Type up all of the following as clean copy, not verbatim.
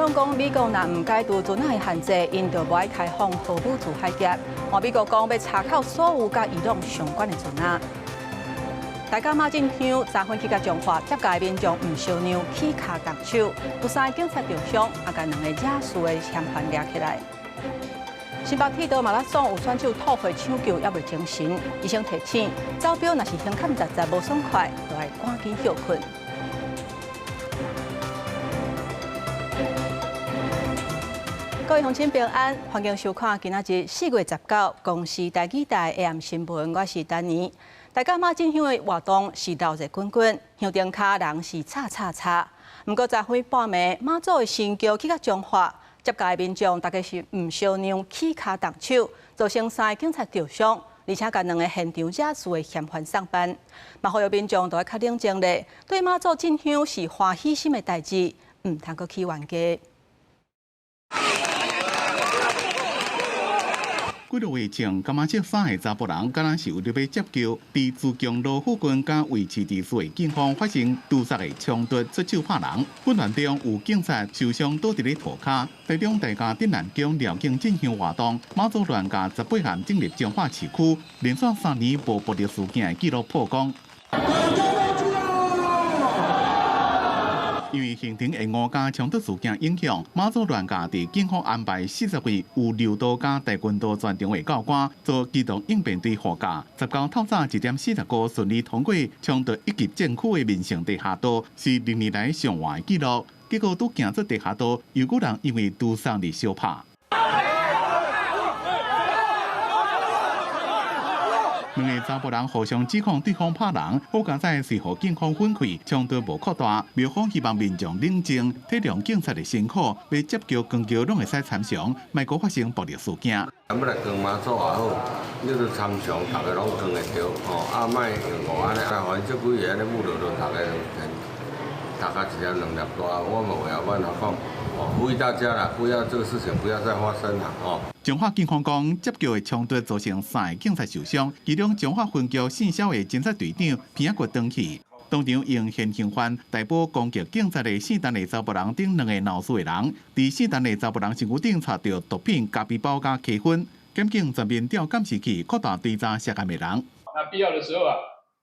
朗講，美國若毋解除船仔的限制，𪜶就無愛開放荷姆茲海峽。換美國講欲查扣所有佮伊朗相關的船仔。台甲媽祖鄉昨昏去共彰化，接駕民眾毋相讓起跤動手，有三個警察著傷，也共兩個惹事的嫌犯掠起來。新北鐵道馬拉松有選手吐血搶救，猶未精神。醫生提醒，走標若是胸坎實在無爽快，就愛趕緊歇睏。各位鄉親平安，歡迎收看今仔日4月19公視台語台 AM 新聞，我是丹妮。台甲媽祖鄉的活動是鬧熱滾滾，香燈跤人是吵吵吵。毋過昨昏半暝，媽祖的神轎去共彰化，接駕的民眾大家是毋相讓起跤動手，造成三个警察著傷，而且共兩个現場惹事的嫌犯送辦。嘛，呼籲民眾都愛較冷靜咧，對媽祖進香是歡喜心的代誌，毋通閣起冤家。幾落月前，柑仔這三个查埔人，敢若是為著欲接轎，佇自強路附近佮維持秩序的警方發生屠殺的衝突，出手拍人。混亂中有警察受傷倒佇咧塗跤。台中大甲鎮瀾宮寮境進香活動，媽祖鑾駕18艦進入彰化市區，連續3年無暴力事件的紀錄破功。因為行程延誤佮衝突事件影響，媽祖鑾駕佇警方安排40位有柔道佮跆拳道專長的教官做機動應變隊護駕。19透早1點45順利通過衝突一級戰區的民生地下道，是歷年來上晚的紀錄。結果拄行出地下道，又有人因為屠殺而相拍。兩个查埔人互相指控對方拍人，好佳哉隨予警方分開，衝突無擴大。廟方希望民眾冷靜，體諒警察的辛苦，欲接轎扛轎攏會使參詳，莫閣發生暴力事件。欲來扛媽祖也好，你著參詳，逐个攏扛會著吼，啊，莫用我按呢，啊，予𪜶這幾个按呢武落落，逐个大家一粒兩粒大，我嘛會曉按怎講，哦，呼籲大家啦，不要這個事情不要再發生啦，哦。彰化警方講，接轎的衝突造成三个警察受傷，其中彰化分局姓蕭的偵察隊長鼻仔骨斷去，當場用現行犯逮捕攻擊警察的姓陳的查埔人等兩个鬧事的人，佇姓陳的查埔人身軀頂查著毒品、咖啡包佮溪粉，檢警全面調監視器，擴大追查涉案的人。那必要的時候啊，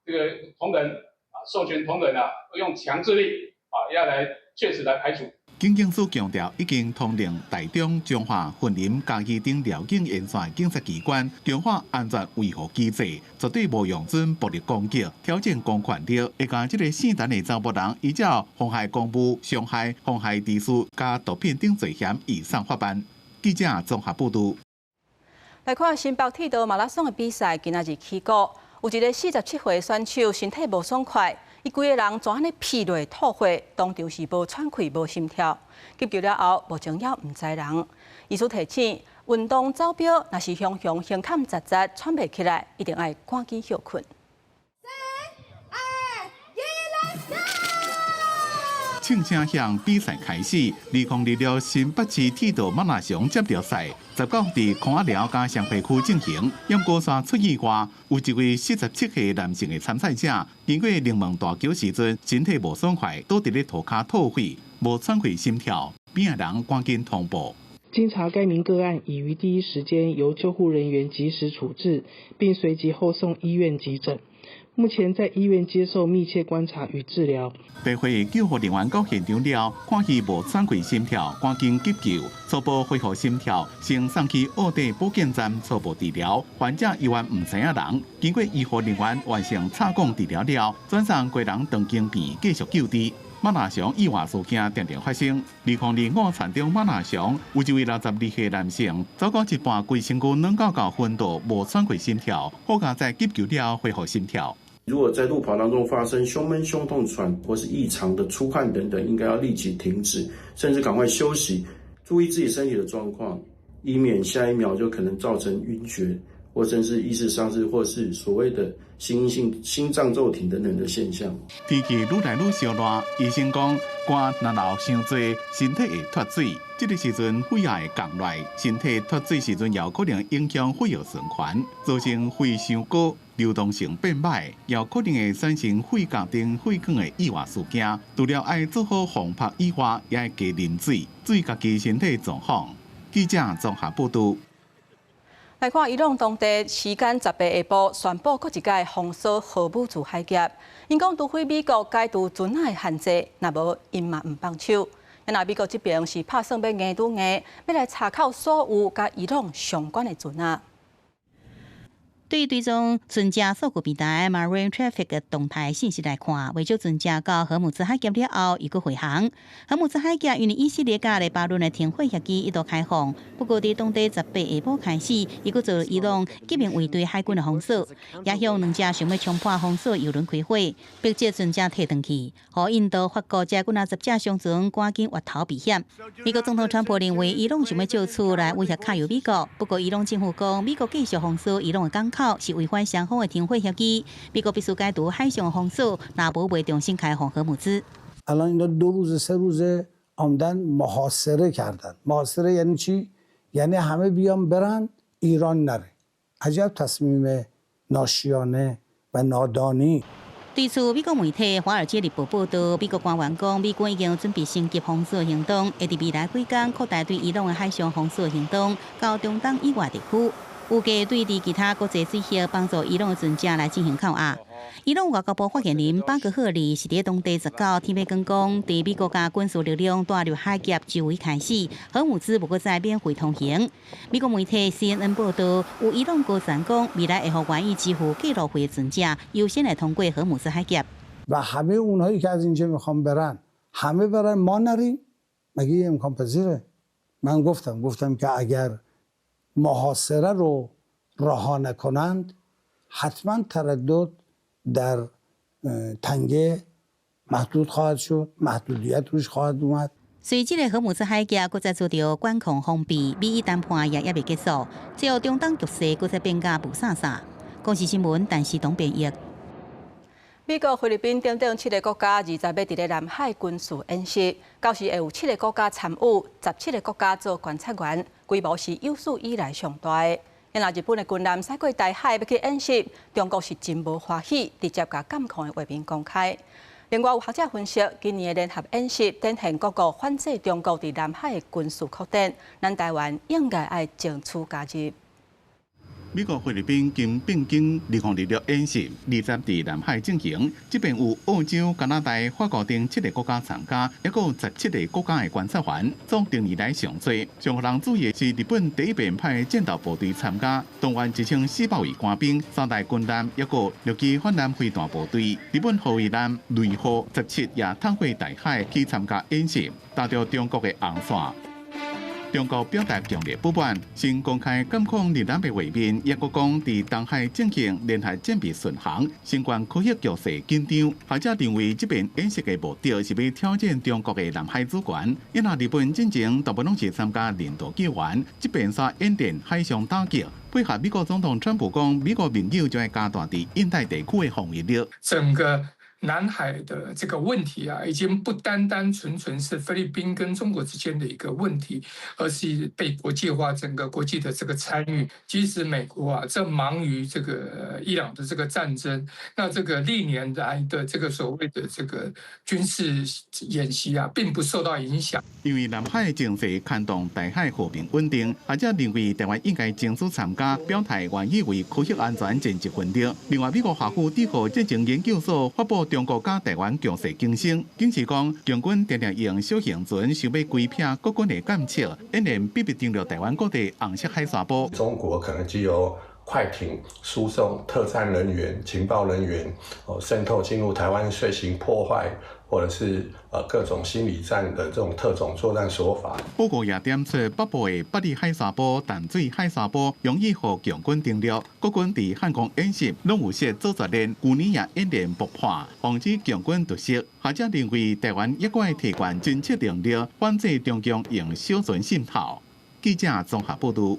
這個同仁啊，授權同仁啊，用強制力啊，要來確實來排除。警政署強調，已經通令台中、彰化、雲林、嘉義等寮境沿線警察機關強化安全維護機制，絕對無容准暴力攻擊、挑戰公權力。會共這个姓陳的查埔人依照妨害公務、傷害、妨害秩序佮毒品等罪嫌移送法辦。記者綜合報導。來看新北鐵道馬拉松的比賽，今仔日起鼓，有一个47歲選手身體無爽快。伊規个人全按呢躄落吐血，當場是無喘氣、無心跳。急救了後，目前猶毋知人。醫師提醒，運動走標若是雄雄胸坎實實喘袂起來，一定愛趕緊歇睏。三、二、一，Let's go！唱聲響，比賽開始。2026新北市鐵道馬拉松接力賽，19佇空仔寮佮雙溪區進行。毋過煞出意外，有一位47歲男性的參賽者，經過龍門大橋時陣，身體無爽快，倒佇咧塗跤吐血，無喘氣心跳，邊仔人趕緊通報。經查該名個案已於第一時間由救護人員及時處置，並隨即後送醫院急診。目前在醫院接受密切觀察與治療。地會救護人員到現場了，看伊無喘氣心跳，趕緊急救，初步恢復心跳，先送去澳地保健站初步治療。患者猶原毋知影人，經過醫護人員完成插管治療了，轉送基隆長庚病院繼續救治。馬拉松意外事件定定發生。2025田中馬拉松，有一位62歲男性，走到一半，規身軀軟到到昏倒，無喘氣心跳，好佳哉急救了恢復心跳。如果在路跑當中發生胸悶、胸痛、喘或是異常的出汗等等，應該要立即停止，甚至趕快休息，注意自己身體的狀況，以免下一秒就可能造成暈厥或甚至意識喪失，或是所謂的心因性心臟驟停等等的現象。天氣愈來愈燒熱，醫生講汗若流傷濟，身體會脫水。這個時陣血壓會降落來，身體脫水時陣有可能影響血液循環，造成血傷高、流動性變歹，也可能會產生肺莢頂血管的意外事件。除了愛做好防曝以外，也愛加啉水，注意家己身體狀況。記者綜合報道。來看伊朗當地時間18下晡宣布，閣一擺封鎖荷姆茲海峽。𪜶講，除非美國解除船仔的限制，若無𪜶嘛毋放手。若美國這邊是拍算欲硬拄硬，欲來查扣所有佮伊朗相關的船仔。對追蹤船隻數據平台 Marine Traffic 的動態信息來看，袂少船隻到荷姆茲海峽了後，又閣回航。荷姆茲海峽因為以色列佮黎巴嫩的停火協議一度開放，不過佇當地18下晡開始，又閣遭伊朗革命衛隊海軍的封鎖，也向兩隻想欲衝破封鎖油輪開火，逼這船隻退轉去，予印度、法國這幾若十隻商船趕緊越頭避險。美國總統川普認為伊朗想欲借此來威脅卡油美國，不過伊朗政府講美國繼續封鎖伊朗的港口是違反雙方的停火協議，美國必須解除海上封鎖，若無袂重新開放荷姆茲。 الان اینا 2 روز 3 روز آمدن محاصره کردن. محاصره یعنی چی؟ یعنی همه بیان برن، ایران نره. عجب تصمیم ناشیانه و نادانی. 對此，美國媒體《華爾街日報》報導，美國官員講，美軍已經準備升級封鎖行動，會佇未來幾工擴大對伊朗的海上封鎖行動，到中東以外地區。預計對佇其他國際水域幫助伊朗的船隻來進行扣押。伊朗外交部發言人巴格赫里是佇當地19天欲光講，佇美國共軍事力量帶入海峽周圍開始，荷姆茲無閣再免費通行。美國媒體 CNN 報導，有伊朗高層講，未來會予願意支付過路費的船隻優先來通過荷姆茲海峽。 و همه اونهایی که از اینجا میخوان برن، همه برن، ما نریم. مگه این امکان پذیره؟ من گفتم که اگر محاصره رو رها نکنند، حتما تردد در تنگه محدود خواهد شد، محدودیت روش خواهد اومد. 隨這个荷姆茲海峽閣再遭著管控封閉，美伊談判也猶未結束，最後中東局勢閣再變甲霧煞煞。公視新聞，陳時東編譯。美國、菲律賓等等七个國家20欲佇咧南海軍事演習，到時會有七个國家參與，17个國家做觀察員，規模是有史以來上大的。若日本的軍艦駛過台海欲去演習，中國是真無歡喜，直接共監控的畫面公開。另外有學者分析，今年的聯合演習展現各國反制中國佇南海的軍事擴展，咱台灣應該愛爭取加入。美國、菲律賓肩並肩2026演習，20佇南海進行。這邊有澳洲、加拿大、法國等七个國家參加，抑閣有17个國家的觀察員，總歷年來上濟。上予人注意的是，日本第一遍派戰鬥部隊參加，動員1400位官兵、三台軍艦，抑閣六支反艦飛彈部隊。日本護衛艦雷號17也通過台海去參加演習，踏著中國的紅線。中國表達強烈不滿，先公開監控日艦的畫面，抑閣講佇東海進行聯合戰備巡航，相關區域局勢緊張。學者認為，這遍演習的目的是欲挑戰中國的南海主權。因為日本進前大部攏是參加人道救援，這遍煞演練海上打擊，配合美國總統川普講，美國盟友將會加大佇印太地區的防禦力。整個南海的這個問題啊，已經不單單純純是菲律賓跟中國之間的一個問題，而是被國際化，整個國際的這個參與。即使美國啊正忙於這個伊朗的這個戰爭，那這個歷年來的這個所謂的這個軍事演習啊，並不受到影響。因為南海情勢牽動台海和平穩定，學者認為台灣應該爭取參加，表態願意為區域安全盡一份力。另外，美國華府智庫戰爭研究所發布中國佮台灣局勢警醒，警示講，共軍定定用小型船想欲規避國軍的監測，演練秘密登陸台灣各地紅色海沙埔。中國可能藉由快艇輸送特戰人員、情報人員，哦，滲透進入台灣遂行破壞，或者是各種心理戰的這種特種作戰手法。報告也點出北部的八里海沙埔、淡水海沙埔容易予共軍登陸，國軍佇漢光演習攏有設做作練，舊年也演練爆破，防止共軍突襲。學者認為台灣抑閣愛提懸偵測能力，反制中共用小船滲透。記者綜合報導。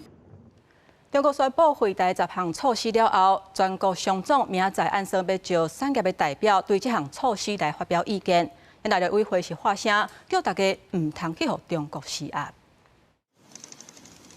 中國宣布惠台十項措施了後，全國商總明仔載按算欲召產業的代表對這項措施來發表意見。那陸委會是發聲，叫大家毋通去予中國施壓。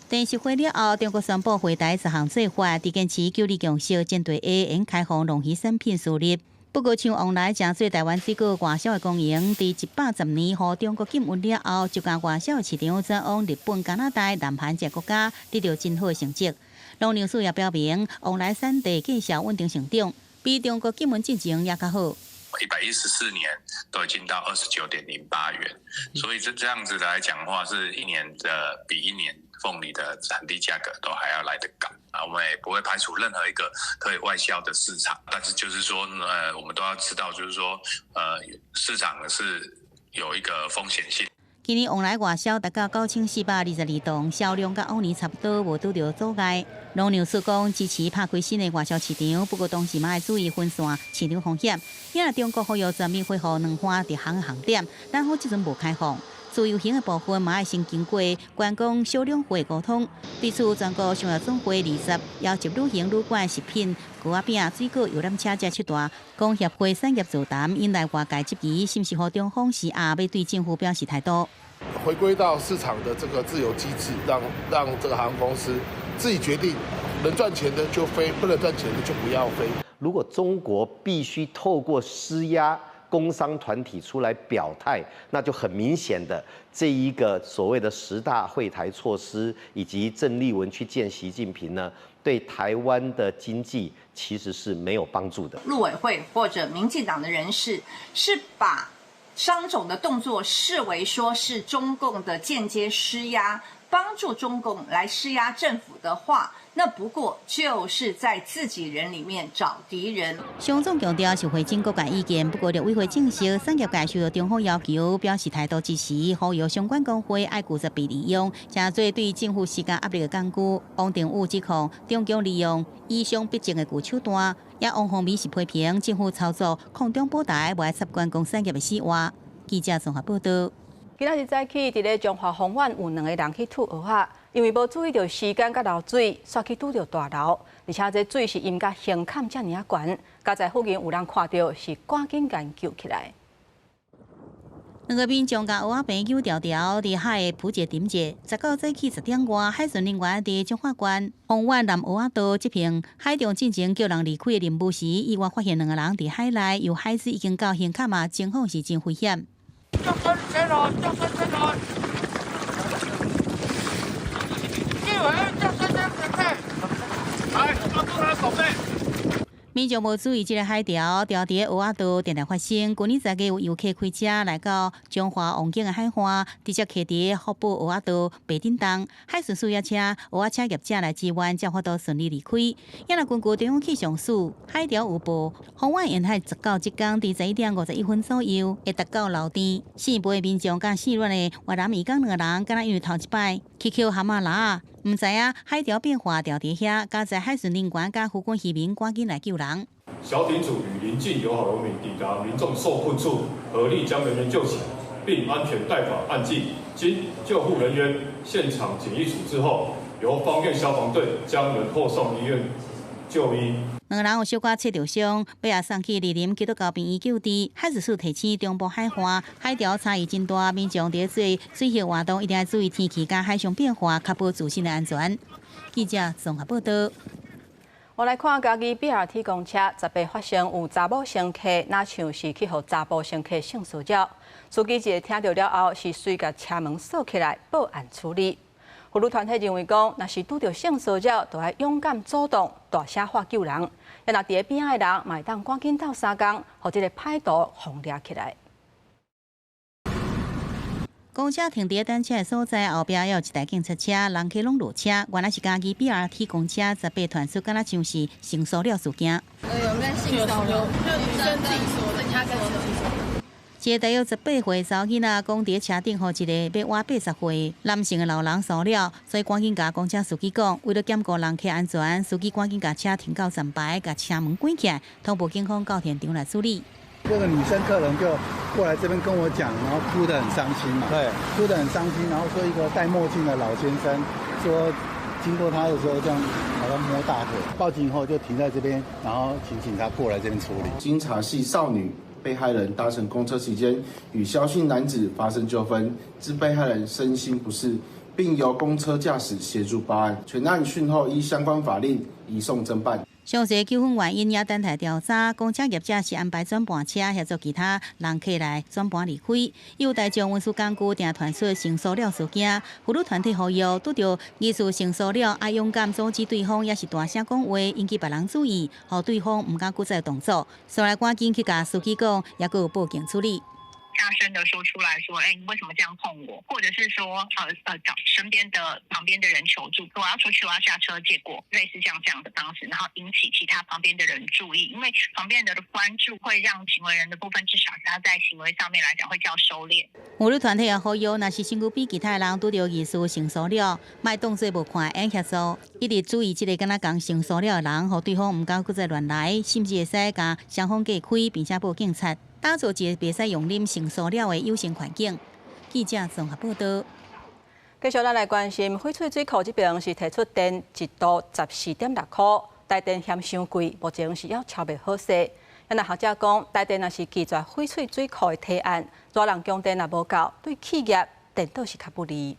電視會了後，中國宣布惠台十項做法，佇堅持九二共識，針對 A 應開放農漁產品輸入。不過，像往來誠濟台灣水果外銷的供應，佇110年予中國禁運了後，就共外銷的市場轉往日本、加拿大、南韓這國家，得著真好的成績。農糧署也表明，往來產地繼續穩定成長，比中國禁運進前也較好。 114年都已經到29.08元，所以這樣子來講的話，是一年的比一年鳳梨的產地價格都還要來得高啊！我們也不會排除任何一個可以外銷的市場，但是就是說，我們都要知道，就是說，市場是有一個風險性。今年往來外銷達到9422噸，銷量佮往年差不多，無拄著阻礙。農糧署講支持拍開新的外銷市場，不過同時嘛愛注意分散市場風險。因為中國呼籲全面恢復兩岸直航航點，咱好這陣無開放。自由行的部分嘛愛先經過觀光小兩會溝通。對此，全國商業總會20邀集旅行旅館、食品、糕仔餅、水果、遊覽車這七大工協會產業座談，引來外界質疑，是毋是予中方施壓，欲對政府表示態度？回歸到市場的這個自由機制，讓這個航空公司自己決定，能賺錢的就飛，不能賺錢的就不要飛。如果中國必須透過施壓工商團體出來表態，那就很明顯的這一個所謂的十大惠台措施，以及鄭麗文去見習近平呢，對台灣的經濟其實是沒有幫助的。陸委會或者民進黨的人士是把商總的動作視為說是中共的間接施壓，幫助中共來施壓政府的話，那不過就是在自己人裡面找敵人。商總強調是會徵各界意見，不過陸委會證實，產業界受到中方要求，表示態度支持，呼籲相關工會愛拒絕被利用，誠濟對政府施加壓力的工具。王定宇指控中共利用以商逼政的舊手段，也王鴻薇是批評政府操作抗中保台，無愛插觀光產業的死活。記者綜合報道。今仔日早起，佇咧彰化豐原有兩个人去吐蚵仔，因為無注意著時間佮流水，煞去拄著大流，而且這水是淹甲胸坎遮爾仔懸，佳哉附近有人看著，是趕緊共救起來。兩个民眾共蚵仔棚扭牢牢佇海的浮者點者，19早起10點外，海巡人員佇彰化縣豐原南蚵仔道執行海中進前叫人離開的任務時，意外發現兩个人佇海內，有海水已經到胸坎仔，情況是真危險。救生車來！救生車來！救援！救生車準備！來，抓住他的手臂。民眾無注意這个海潮，牢佇蚵仔道定定發生。舊年10月有遊客開車來到彰化王景的海岸，直接騎佇福寶蚵仔道白頂洞，海巡署也請蚵仔車業者來支援，才法度順利離開。也若根據中央氣象署海潮預報，豐原沿海19這工佇11點51分左右會達到樓頂。四尾民眾佮四亂的越南移工兩个人，敢若因為頭一擺去抾蚶仔籃，毋知影海潮變化牢佇遐，佳哉海巡人員佮漁軍漁民趕緊來救人。小艇組與鄰近友好農民抵達民眾受困處，合力將人員救起，並安全帶返岸際。經救護人員現場簡易處置後，由方便消防隊將人後送醫院就醫。兩个人有小可切著傷，欲予送去蒞林基督教病院救治。海事處提醒中部海岸海潮差異真大，民眾佇做水域活動一定要注意天氣佮海象變化，確保自身的安全。記者綜合報道。我來看嘉義 BRT 公車18發生有查某乘客，若像是去予查埔乘客性騷擾，司機一个聽著了後，是隨共車門鎖起來報案處理。婦女團體認為講，若是拄著性騷擾，就愛勇敢主動，大聲喊救人。若佇咧邊仔的人，嘛會當趕緊鬥相共，予這个歹徒防掠起來。公車停佇等車的所在，後壁猶有一台警察車，人客攏落車。原來是嘉義 BRT 公車18傳出，敢若像是性騷擾事件。有沒有性騷擾？女生自己說的，他跟自己說的。一個大約18歲查某囡仔講，佇車頂予一个欲倚80歲男性的老人騷擾，所以趕緊共公車司機講，為了兼顧人客安全，司機趕緊共車停到站牌，共車門關起來，通報警方到現場來處理。那個女生客人就過來這邊跟我講，然後哭得很傷心嘛。對，哭得很傷心，然後說一個戴墨鏡的老先生說。經過他的時候，這樣好像摸大腿。報警以後就停在這邊，然後請警察過來這邊處理。經查係少女被害人搭乘公車期間，與蕭姓男子發生糾紛，致被害人身心不適，並由公車駕駛協助報案。全案訊後依相關法令移送偵辦。詳細糾紛原因也等待調查。公車業者是安排轉盤車協助其他人客來轉盤離開。有大眾運輸工具定傳出性騷擾事件，婦女團體呼籲拄著疑似性騷擾，愛勇敢阻止對方，抑是大聲講話，引起別人注意，予對方毋敢閣再動作。所以趕緊去共司機講，也閣有報警處理。大聲的說出來說，哎，你為什麼這樣碰我？或者是說，找身邊的旁邊的人求助，我要出去，我要下車，結果類似像這樣的方式，然後引起其他旁邊的人注意，因為旁邊的關注會讓行為人的部分至少他在行為上面來講會較收斂。婦女團體也呼籲，若是身軀邊其他人拄著疑似性騷擾，莫當作無看見協助，一直注意這个敢若共性騷擾的人，予對方毋敢閣再亂來，甚至會使共雙方隔開，並且報警察。打造一个袂使容忍性騷擾的友善環境。記者綜合報道。繼續咱來關心翡翠水庫這邊是提出電一度14.6箍，台電嫌傷貴，目前是猶敲袂好勢。那學者講，台電若是拒絕翡翠水庫的提案，熱人供電若無夠，對企業顛倒是較不利。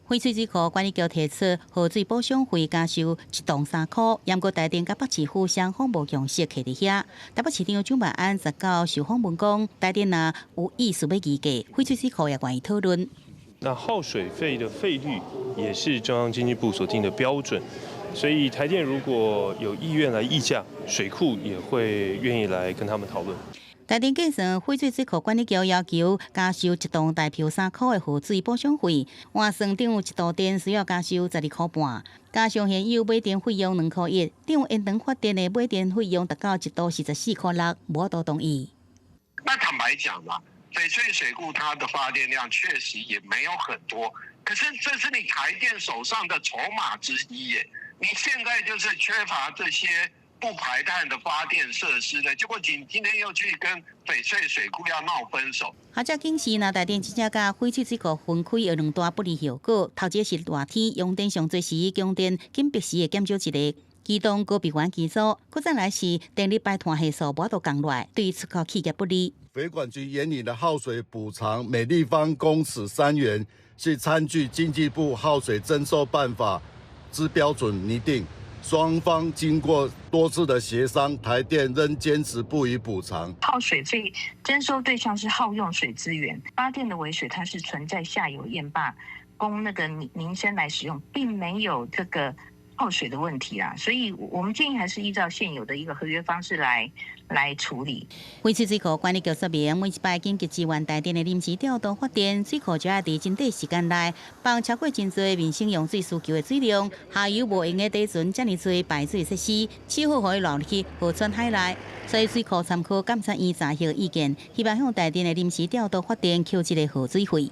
翡翠水庫管理局提出耗水補償費加收一度3箍，毋過台電佮北市府雙方無共識，徛佇遐。台北市長蔣萬安19受訪問講，台電若有意思欲議價，翡翠水庫也願意討論。那耗水費的費率也是中央經濟部所定的標準，所以台電如果有意願來議價，水庫也會願意來跟他們討論。台電計算翡翠水庫管理局要求加收一度台票3箍的耗水補償費，換算等於一度電需要加收12箍半，加上現有買電費用2箍1，等於延長發電的買電費用達到一度44箍6，無法度同意。那坦白講嘛，翡翠水庫它的發電量確實也沒有很多，可是這是你台電手上的籌碼之一耶。你現在就是缺乏這些不排碳的發電設施的，結果你今天又去跟翡翠水庫要鬧分手。學者警示，若台電真正共翡翠水庫分開，有兩大不利後果。頭一個是熱天用電上濟時，供電緊迫時會減少一個機動高閉環機組，閣再來是電力排碳係數無法度降落來，對出口企業不利。肥管局研擬的耗水補償每立方公尺3元，是參據經濟部耗水徵收辦法之標準擬定。雙方經過多次的協商，台電仍堅持不予補償。耗水費徵收對象是耗用水資源，發電的尾水它是存在下游堰壩，供那個民生來使用，並沒有這個耗水的問題啦。所以我們建議還是依照現有的一個合約方式來處理。翡翠水庫管理局說明，每一擺緊急支援台電的臨時調度發電，水庫就愛佇真短時間內放超過真濟民生用水需求的水量，下游無閒得儲存遮爾濟排水設施，只好予伊流入去河川海內。所以水庫參考監察院查核意見，希望向台電的臨時調度發電扣這個耗水費。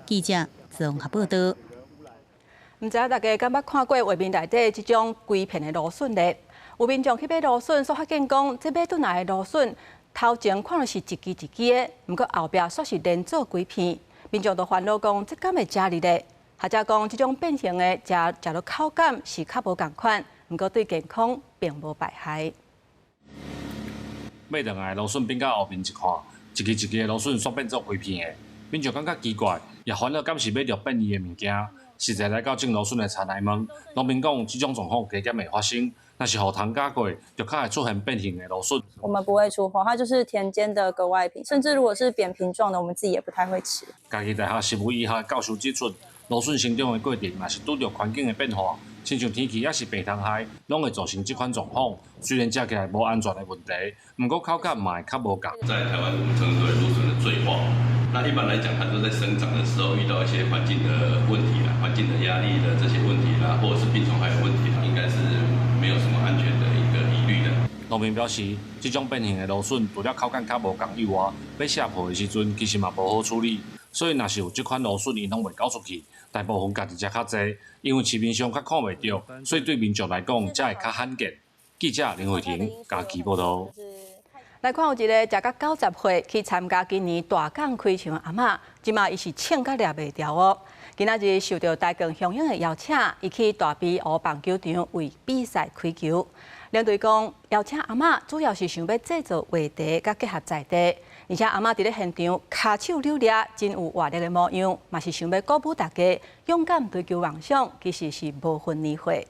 記者綜合報道。毋知大家敢捌看過畫面內底這種規片的蘆筍咧？有民眾去買蘆筍，煞發現講，這買轉來的蘆筍頭前看著是一支一支的，毋過後壁煞是連做規片。民眾都煩惱講，這敢會食入咧？學者講，這種變形的食食落口感是較無仝款，毋過對健康並無敗害。買轉來蘆筍變到後面一看，一支一支的蘆筍煞變做規片的，民眾感覺奇怪，也煩惱敢是買著變異的物件。實際來到種蘆筍的田來問，農民講，這種狀況加減會發生，若是予蟲咬過，就較會出現變形的蘆筍。我們不會出貨，它就是田間的格外品，甚至如果是扁平狀的，我們自己也不太會吃。嘉義大學生物醫學教授指出，蘆筍成長的過程，若是拄著環境的變化，親像天氣抑是病蟲害，攏會造成這款狀況。雖然食起來無安全的問題，毋過口感嘛會較無仝。在台灣，我們稱之為蘆筍的退化。那一般來講，它都在生長的時候遇到一些環境的問題啦、環境的壓力的這些問題啦，或者是病蟲害的問題，應該是沒有什麼安全的一個疑慮的。農民表示，這種變形的蘆筍，除了口感較無仝以外，欲卸皮的時陣，其實嘛無好處理。所以，若是有這款蘆筍，𪜶攏袂交出去。大部分家己食較濟，因為市面上較看袂著，所以對民眾來講，才會較罕見。記者林慧婷嘉義報道。來看有一个食甲90歲去參加今年大港開場的阿嬤，這馬伊是唱甲掠袂牢哦。今仔日受著大港雄鷹的邀請，伊去大埤湖棒球場為比賽開球。領隊講，邀請阿嬤主要是想欲製造話題，佮結合在地，而且阿嬤佇咧現場跤手扭掠，真有活力的模樣，嘛是想欲鼓舞大家勇敢追求夢想，其實是無分年歲。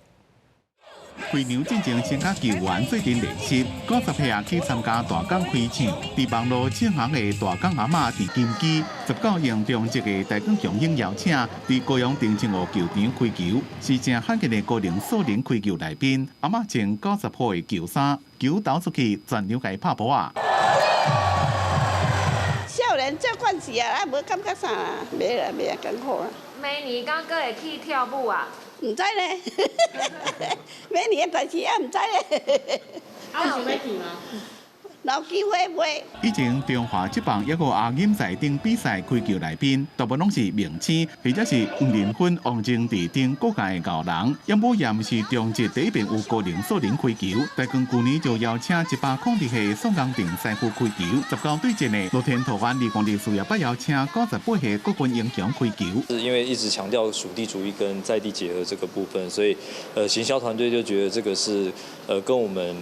開場進前先佮球員做陣練習，90歲啊去參加大港開場，佇網路唱紅的大港阿嬤鄭金基，19應中職的台鋼雄鷹邀請，佇高雄澄清湖球場開球，是誠罕見的高齡素人開球來賓。阿嬤穿90號的球衫，球投出去，全場共伊拍噗仔。少年做慣勢啊，啊無感覺啥啦，袂啦袂啊艱苦啦。明年敢閣會去跳舞啊？毋知咧，明年的代誌也毋知咧。啊，有想欲去嗎？有機會袂。以前中華職棒抑閣亞錦賽頂比賽開球來賓，大部分攏是明星，或者是黃仁勳、王貞治等國界的高人。也無也毋是中職第一遍有高齡素人開球，台鋼舊年就邀請102歲宋江定師傅開球。19對戰的樂天桃園2024也捌邀請98歲國軍英雄開球。是因為一直強調屬地主義跟在地結合這個部分，所以行銷團隊就覺得這個是跟我們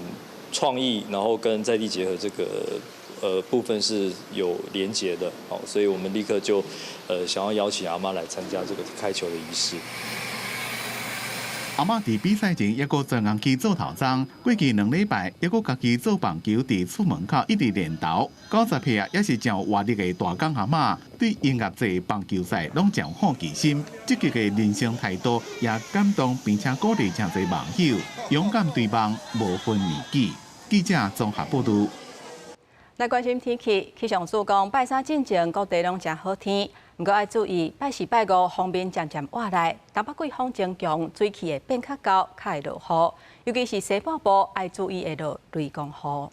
創意，然後跟在地結合這個部分是有連結的，好，所以我們立刻就想要邀請阿媽來參加這個開球的儀式。阿嬤佇比賽前抑閣專工去做頭鬃，過去2禮拜抑閣家己做棒球，佇厝門口一直練投。90歲啊，也是誠有活力的大港阿嬤，對音樂節、棒球賽攏誠有好奇心，積極的人生態度也感動並且鼓勵誠濟網友，勇敢追夢，無分年紀。記者綜合報導。來關心天氣，氣象署講拜三進前各地攏誠好天，毋過愛注意拜四、拜五鋒面漸漸倚來，東北季風增強，水汽會變較厚，較會落雨，尤其是西半部愛注意會落雷公雨。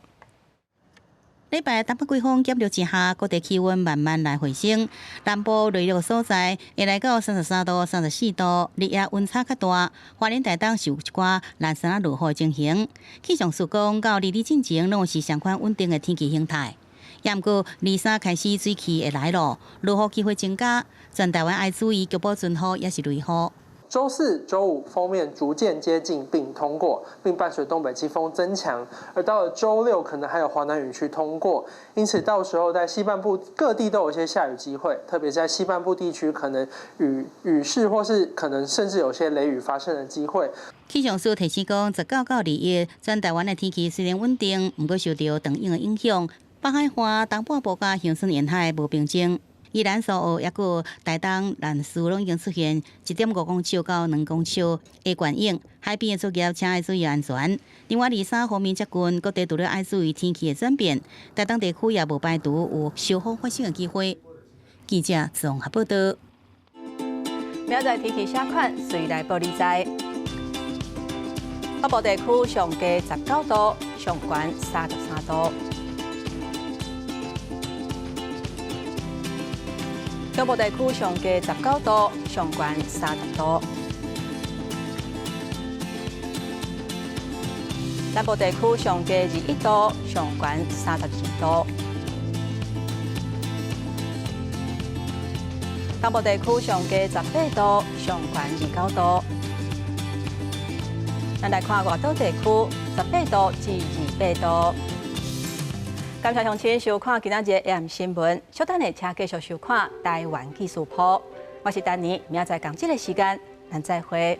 禮拜東北季風減弱之下，各地氣溫慢慢來回升。南部內陸所在會來到33度、34度，日夜溫差較大。花蓮、台東是有一寡零星仔落雨情形。氣象署講，到二二進前攏是相款穩定的天氣形態。也毋過23開始水汽會來咯，落雨機會增加。全台灣愛注意局部陣雨，抑是雷雨。週四、週五鋒面逐漸接近並通過，並伴隨東北季風增強。而到了週六，可能還有華南雨區通過，因此到時候在西半部各地都有一些下雨機會，特別在西半部地區可能雨雨勢或是可能甚至有些雷雨發生的機會。氣象署提醒講，19到21，全台灣的天氣雖然穩定，毋過受著長湧的影響，北海岸、東半部佮鄉村沿海無平靜。宜蘭蘇澳抑閣台東南勢攏已經出現1.5公尺到2公尺的懸湧，海邊的作業請愛注意安全。另外，23鋒面接近，各地除了愛注意天氣的轉變，台東地區也無排除有小風發生的機會。記者綜合報導。明仔載天氣啥款，隨來報你知。北部地區上低19度，上懸33度。中部地區上低19度，上懸30度。南部地區上低21度，上懸32度。東部地區上低18度，上懸29度。咱來看外島地區，18度至28度。感謝鄉親收看今仔日的 AM 新聞，稍等下請繼續收看台灣紀事簿。我是丹妮，明仔載仝這个時間，咱再會。